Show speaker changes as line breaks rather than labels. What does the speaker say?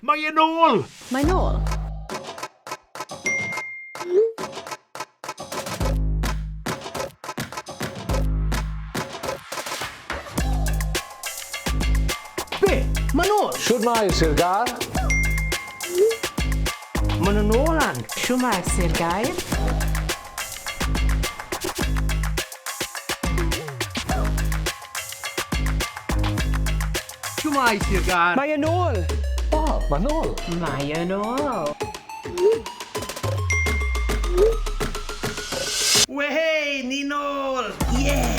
Mae e'n ôl!
Mae'n ôl.
Be? Mae'n ôl?
Shwmae, Sir Gâr?
Maen nhw'n ôl lan.
Shwmae, Sir Gaer?
Shwmae, Sir Gâr?
Mae yn ôl.
O, mae'n ôl.
Mae yn ôl.
Wehei, ni nôl! Yeah!